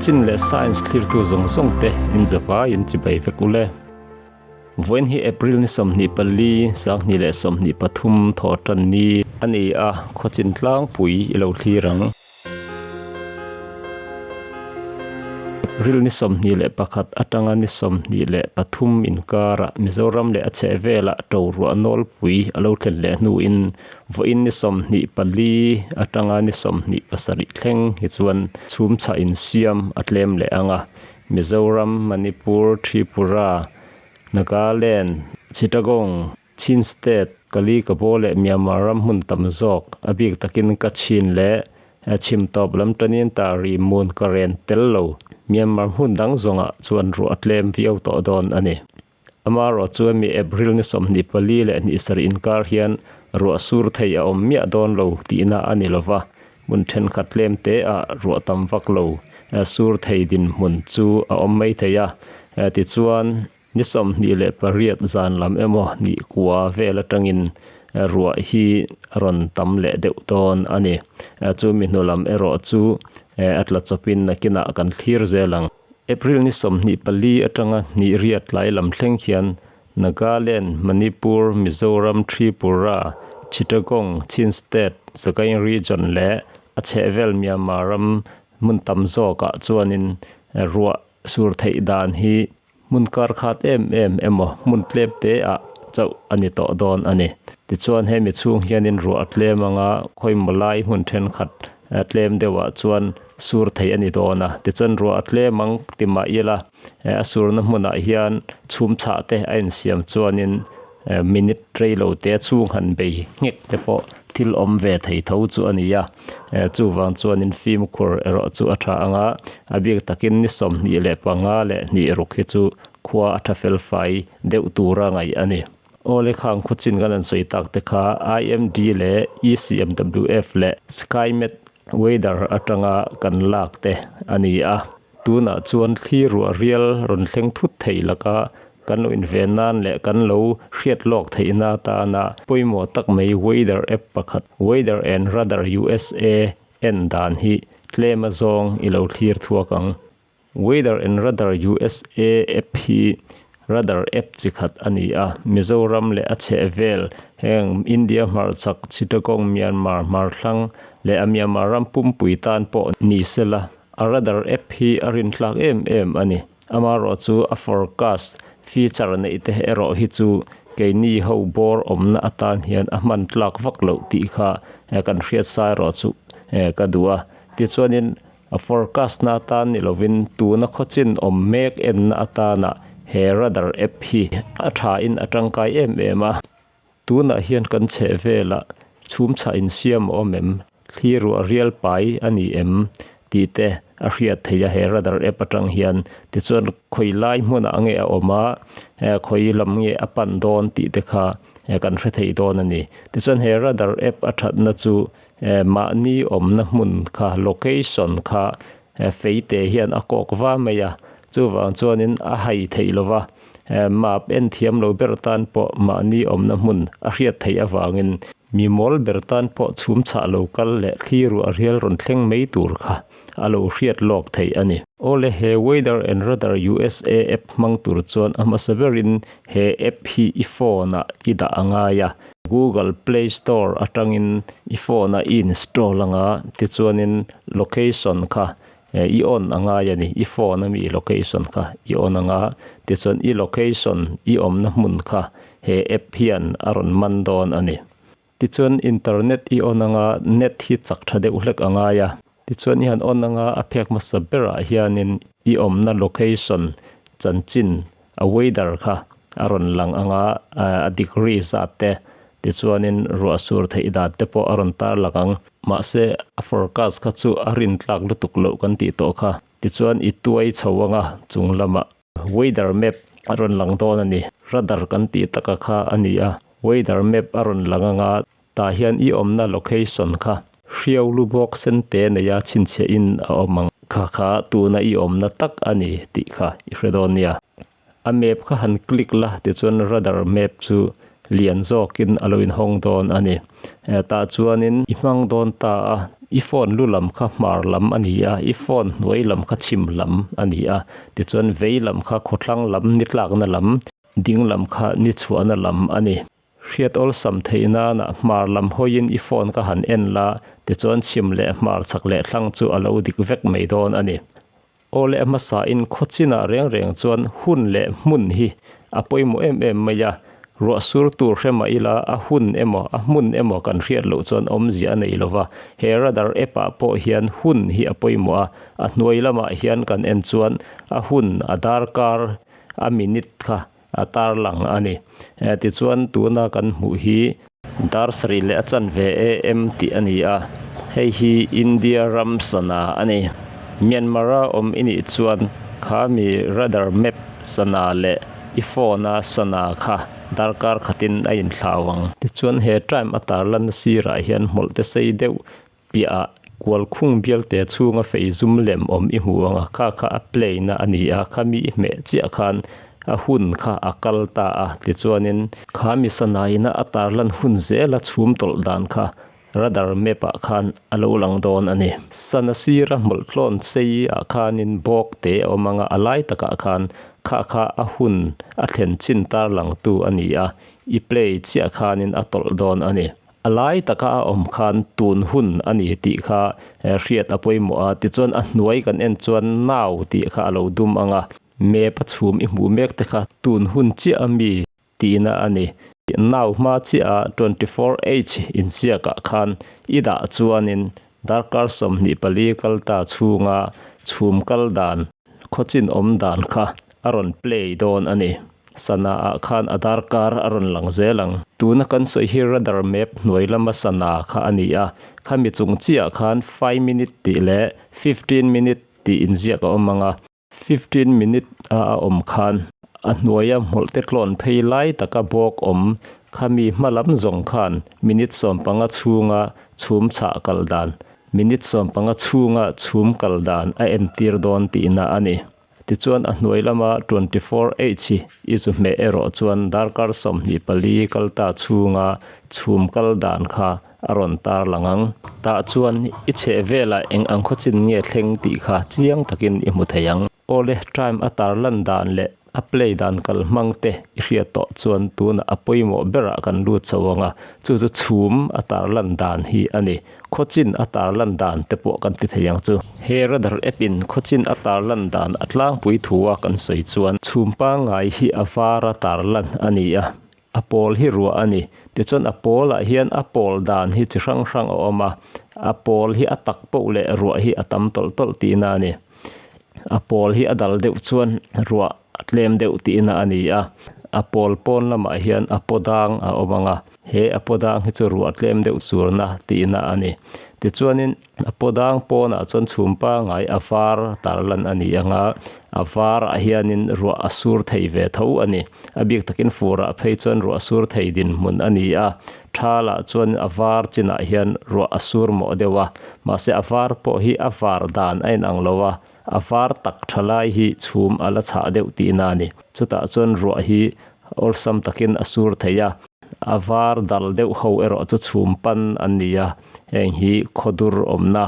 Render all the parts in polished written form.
Khawchin leh Science thlirtu zawng zawng te in zavaiin chibai vek ule. Vawiin hi April ni 24, 2023 thawh tan ni a ni a, khawchin tlangpui i lo thlir ang. April ni 21 atanga ni 23 inkarah Mizoram leh a chhehvelah to ruah nawlpui a lo thlen leh hnuin vawiin ni 24 atanga ni 27 thleng hi chuan chhum chhah insiam a tlem leh ang a. Mizoram, Manipur, Tripura, Nagaland, Chittagong, Chin State, Kali Kabaw leh Myanmar ram hmun tam zawk, a bik takin Kachin leh chhim tawp lam tanin Tari mun ka ren tel lo. Myanmar hmun dang zawngah chuan ruah a tlem viau tawh dawn a ni. Amaherawh chuan mi April ni 24 leh ni sarih inkar hian ruah sur thei a awm miah dawn lo tihna a ni lova, hmun thenkhat tlem te ah ruah tam vak lo sur thei dinhmun chu a awm mai thei a. Tichuan, ni 28 zan lam emaw ni kua vel atangin ruah hi a rawn tam leh deuh dawn a ni. Chumi hnu lam erawh chu a tla chawpin nakinah kan thlir zel ang. April ni 24 atanga ni riat tlai lam thleng hian Nagaland, Manipur, Mizoram, Tripura, Chittagong, Chin State, Sagaing Region leh a chhehvel Myanmar ram hmun tam zawkah chuanin ruah sur theih dan hi hmun kar khat em em emaw hmun tlem te ah chauh a ni tawh dawn a ni. Tichuan hemi chhung hianin ruah a tlem anga khawimaw lai hmun thenkhat tlem deuhah chuan sur theih a ni dawn a. Tichuan ruah a tlem ang ti mah ila a surna hmunah hian chhum chhah te a insiam chuanin minute rei lo te chhung han bei nghek te pawh thil awm ve thei tho chu a ni a. Chuvang chuanin fimkhur erawh chu a tha ang a, a bik takin ni 25 leh hnih ruk hi chu khua a tha fel fai deuh tura ngaih a ni. Aw le khang khawchin kan han sawi tak te kha IMD leh ECMWF leh Skymet Weather atanga kan lak te a ni a. Tunah chuan thli ruah rial rawn thleng thut thei laka kan lo inven nan leh kan lo hriat lawk theihna atana pawimawh tak mai weather app pakhat Weather and Radar USA en dan hi tlem a zawng i lo thlir thuak ang. Weather and Radar USA app hi radar app chi khat a ni a, Mizoram leh a chhehvel heng India hmarchhak Chittagong Myanmar hmarthlang leh a Myanmar ram pumpui tan pawh ni sela A radar app hi a rintlak em em a ni. Amaherawh chu a forecast feature neih te erawh hi chu keini ho bawr awmna atan hian a hman tlak vak loh tih kha kan hriat sa erawh chu ka duh a. Tichuanin a forecast na atan ni lovin tuna khawchin awm mek enna atana he radar app hi a thain a tangkai em em a. Tunah hian kan chheh velah chhum chhah insiam a awm em? Thli ruah rial pai a ni em? tih te a hriat theih a he radar app atang hian. Tichuan khawi lai hmunah nge a awm a, khawi lam nge a pan dawn tih te kha kan hre thei dawn a ni. Tichuan he radar app a thatna chu mahni awmna hmun kha location kha feite hian a kawk va mai a, chuvang chuanin a hai theih lova. Map en thiam lo ber tan pawh mahni awmna hmun a hriat theih avangin mi mawl ber tan pawh chhum chhah lo kal leh thli ruah rial rawn thleng mai tur kha a lo hriat lawk theih a ni. Awle he Weather and Radar USA app hmang tur chuan a hmasa berin he app hi i phone ah i dah a ngai a, Google Play Store atangin i phone ah i install anga tichuanin location kha I on a ngai a ni, i phone ami location kha i on anga tichuan i location i awmna hmun kha he app hian a rawn man dawn a ni. Tichuan internet i on anga net hi chak tha deuh hlek a ngai a, tichuan i han on anga a phek hmasa berah hianin i awmna location chanchin a weather kha a rawn lang anga a degree zat te tichuanin ruah sur theih dan te pawh a rawn tar lang ang. Mahse a forecast kha chu a rin tlak lutuk loh kan tih tawh kha. Tichuan i tuai chho anga chung lamah weather map a rawn lang dawn a ni. Radar kan tih taka kha a ni a, weather map a rawn lang anga tah hian i awmna location kha hriau lu bawk sen te neia chhinchhiah in a awm ang kha kha tuna i awmna tak a ni tih kha i hre dawn nia. A map kha han click la tichuan radar map chu lian zawkin a lo inhawng dawn a ni. Tah chuanin i hmang dawn ta a, i phone lu lam kha hmar lam a ni a, i phone hnuai lam kha chhim lam a ni a, tichuan vei lam kha khawthlang lam ni tlakna lam, ding lam kha ni chhuahna lam a ni. Hriat awlsam theih nana hmar lam hawiin i phone ka han en la, tichuan chhim leh hmar chak leh thlang chu a lo dik vek mai dawn a ni. Aw leh a hmasain khaw chinah reng reng chuan hun leh hmun hi a pawimawh em em mai a, ruah sur tur hre mah ila a hun emaw a hmun emaw kan hriat loh chuan awmzia a nei lo va, he radar app ah pawh hian hun hi a pawimawh a, a hnuai lamah hian kan en chuan a hun a darkar a minute kha a tarlang a ni. Tichuan tuna kan hmuh hi dar sarih leh a chanve AM tih a ni a, hei hi India ram sana a ni. Myanmar a awm i nih chuan kha mi radar map sana leh i phone a sana kha darkar khatin a inthlau ang. Tichuan he time a tarlanna sirah hian hmawlh te sei deuh piahah kualkhung bialte chhunga fei zum lem awm i hmu ang a, kha kha a play na a ni a, khami i hmeh chiah khan a hun kha a kal ta a, tichuanin kha mi sanaina a tarlan hun zela chhum tawlh dan kha radar map ah khan a lo lang dawn a ni. Sana sira hmawlh tlawn sei ah khanin bawk te a awm ang a, a lai takah khan kha kha a hun a thlen chin tarlangtu a ni a, i play chiah khanin a tawlh dawn a ni. A lai taka a awm khan tun hun a ni tih kha hriat a pawimawh a, tichuan a hnuai kan en chuan nau tih kha a lo dum ang a, map a chhum i hmuh mek te kha tun hun chiah a mi tihna a ni. Nau hma chiah a 24 H inziakah khan i dah chuanin darkar 24 kal ta chhunga chhum kal dan khawchin awm dan kha a rawn play dawn a ni. Sana ah khan a darkar a rawn lang zel ang. Tuna kan sawi hi radar map hnuai lama sana kha a ni a, khami chung chiah khan five minute tih leh 15 minute tih inziak a awm ang a. 15 minute a a awm khan a hnuaia hmawlh te tlawn phei lai taka bawk awm khami hma lam zawng khan minute 15 chhunga chhum chhah kal dan, minute 15 chhunga chhum kal dan a entir dawn tihna a ni. Tichuan a hnuai lama 24 H i zu hmeh erawh chuan darkar 24 kal ta chhunga chhum kal dan kha a rawn tar lang ang. Tah chuan i chheh velah eng ang khawchin nge thleng tih kha chiang takin i hmu thei ang. Awle time a tar lan dan leh a play dan kal hmang te i hriat tawh chuan tunah a pawimawh berah kan lut chho ang a, chu chu chhum a tar lan dan hi a ni. Khawchin a tar lan dan te pawh kan ti thei ang chu. He radar app in khawchin a tar lan dan a tlangpui thu a kan sawi chuan chhum pangngai hi a var a tar lan a ni a, a pawl hi ruah a ni. Tichuan a pawl ah hian a pawl dan hi chi hrang hrang a awm a, a pawl hi a tak poh leh ruah hi a tam tawlh tawlh tihna a ni. A pawl hi a dal deuh chuan ruah a tlem deuh tihna a ni a, a pawl pawn lamah hian a paw dang a awm ang a, he a paw dang hi chu ruah tlem deuh surna tihna a ni. Tichuanin a paw dang pawnah chuan chhum pangngai a var tarlan a ni ang a, a varah hianin ruah a sur thei ve tho a ni. A bik takin furah phei chuan ruah sur thei dinhmun a ni a, thalah chuan a var chinah hian ruah a sur mawh deuh a, mahse a var pawh hi a var dan a inang lo a, A var tak tha lai hi chhum a la chhah deuh tihna a ni. Chutah chuan ruah hi awlsam takin a sur thei a. A var dal deuh ho erawh chu chhum pan an ni a, heng hi khawdur awmna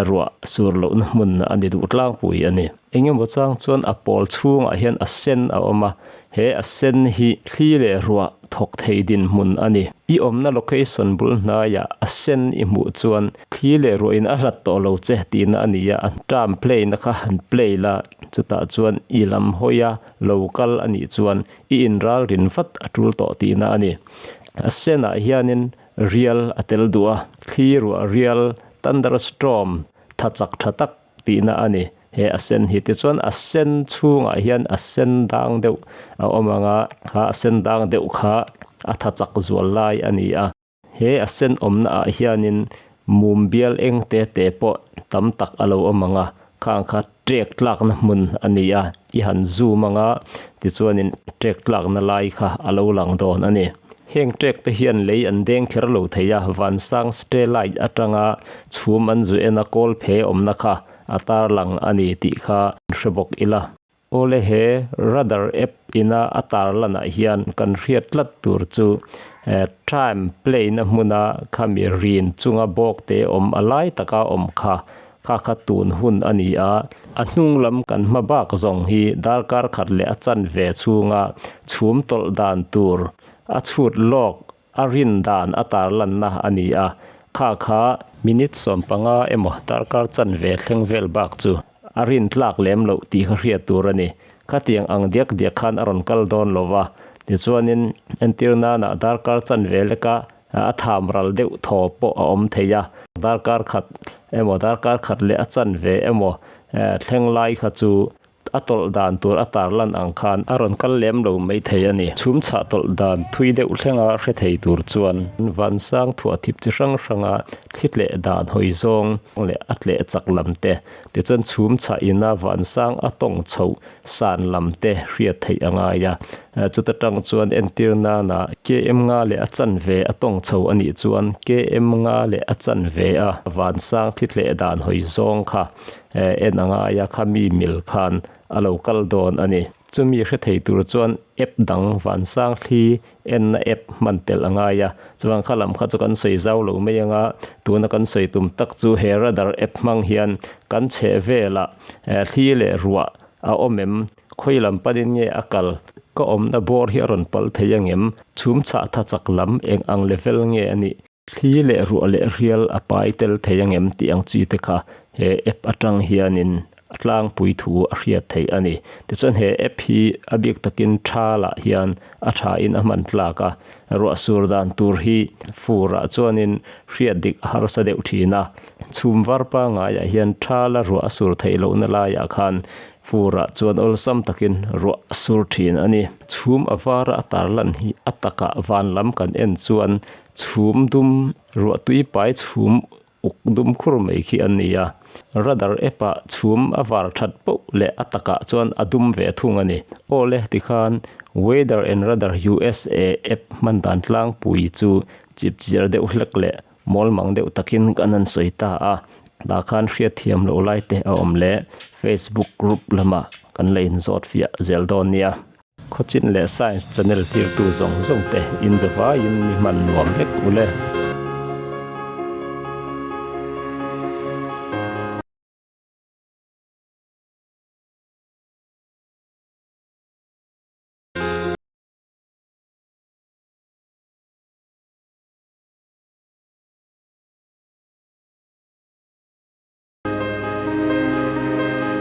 ruah sur lohna hmun a ni duh tlangpui a ni. Engemaw chang chuan a pawl chhungah hian a sen a awm a, he a sen hi thli leh ruah thawk thei dinhmun a ni. I awmna location bul hnaiah a sen i hmuh chuan Thli leh ruahin a hlat tawh lo che tihna a ni a, a term play na kha han play la, chutah chuan i lam hawi a lo kal a nih chuan i inralrin vat a tul tawh tihna a ni. A senah hianin rial a tel duh a, thli ruah rial, thunderstorm, tha chak tha tak tihna a ni. He a sen hi tichuan a sen chhungah hian a sen dang deuh a awm ang a, kha a sen dang deuh kha a tha chak zual lai a ni a. He a sen awmna ah hianin mum bial eng te te pawh tam tak a lo awm ang a, khang kha trek tlakna hmun a ni a, i han zoom ang a, tichuanin trek tlakna lai kha a lo lang dawn a ni. Heng trek te hian lei an deng kher lo thei a, vansang satellite atanga chhum an zu en a kawl phe awmna kha a tarlang a ni tih kha hre bawk ila. Awle he radar app ina a tarlanah hian kan hriat tlat tur chu Time play na hmuna khami rin chunga bawk te awm a lai taka awm kha kha kha tun hun a ni a. A hnung lam kan hma bak zawng hi darkar khat leh a chanve chhunga chhum tawlh dan tur a chhut lawk a rin dan a tarlanna a ni a. Kha kha minute 15 emaw darkar chanve thleng vel bak chu a rin tlak lem loh tih kha hriat tur a ni. Khatiang ang diak diak khan a rawn kal dawn lo va, tichuanin entir nana darkar chanve leka a tham ral deuh thaw pawh a awm thei a. Darkar khat emaw darkar khat leh a chanve emaw thleng lai kha chu a tawlh dan tur a tarlan ang khan a rawn kal lem lo mai thei a ni. Chhum chhah tawlh dan thui deuh thlenga hre thei tur chuan vansang thuah thip chi hrang hranga thli tleh dan hawi zawng leh a tleh chak lam te, tichuan chhum chhah ina vansang a tawng chhoh san lam te hriat theih a ngai a. Chuta tang chuan entir nana km nga leh a chanve a tawng chho a nih chuan km nga leh a chanve a vansang thli tleh dan hawi zawng kha en a ngai a, khami mil khan a lo kal dawn a ni. Chumi hre thei tur chuan app dang vansang thli enna app hman tel a ngai a. Chuan kha lam kha chu kan sawi zau lo mai anga, tuna kan sawi tum tak chu he radar app hmang hian kan chheh velah thli leh ruah a awm em, khawi lam panin nge a kal, ka awmna bawr hi a rawn pal thei angem, chhum chhah tha chak lam eng ang level nge a nih, thli leh ruah leh rial a pai tel thei angem tih ang chi te kha he app atang hianin a tlangpui thu a hriat theih a ni. Tichuan he app hi a bik takin thalah hian a thain a hman tlak a, ruah sur dan tur hi furah chuanin hriat dik a harsa deuh thin a. Chhum var pangaiah hian thala ruah a sur theih lohna laiah khan furah chuan awlsam takin ruah a sur thin a ni. Chhum a vara a tarlan hi a takah van lam kan en chuan chhum dum ruah tui pai chhum uk dum khur mai khi an ni a. Radar app ah chhum a var that poh leh a takah chuan a dum ve thung a ni. Awle tikhan Weather and Radar USA app hman dan tlangpui chu chipchiar deuh hlek leh mawlmang deuh takin kan han sawi ta a. Tah khan hriatthiam loh lai te a awm leh Facebook group lamah kan la inzawt fiah zel dawn nia. Khawchin leh Science channel tirtu zawng zawng te in zavaiin mi hman nuam vek u le.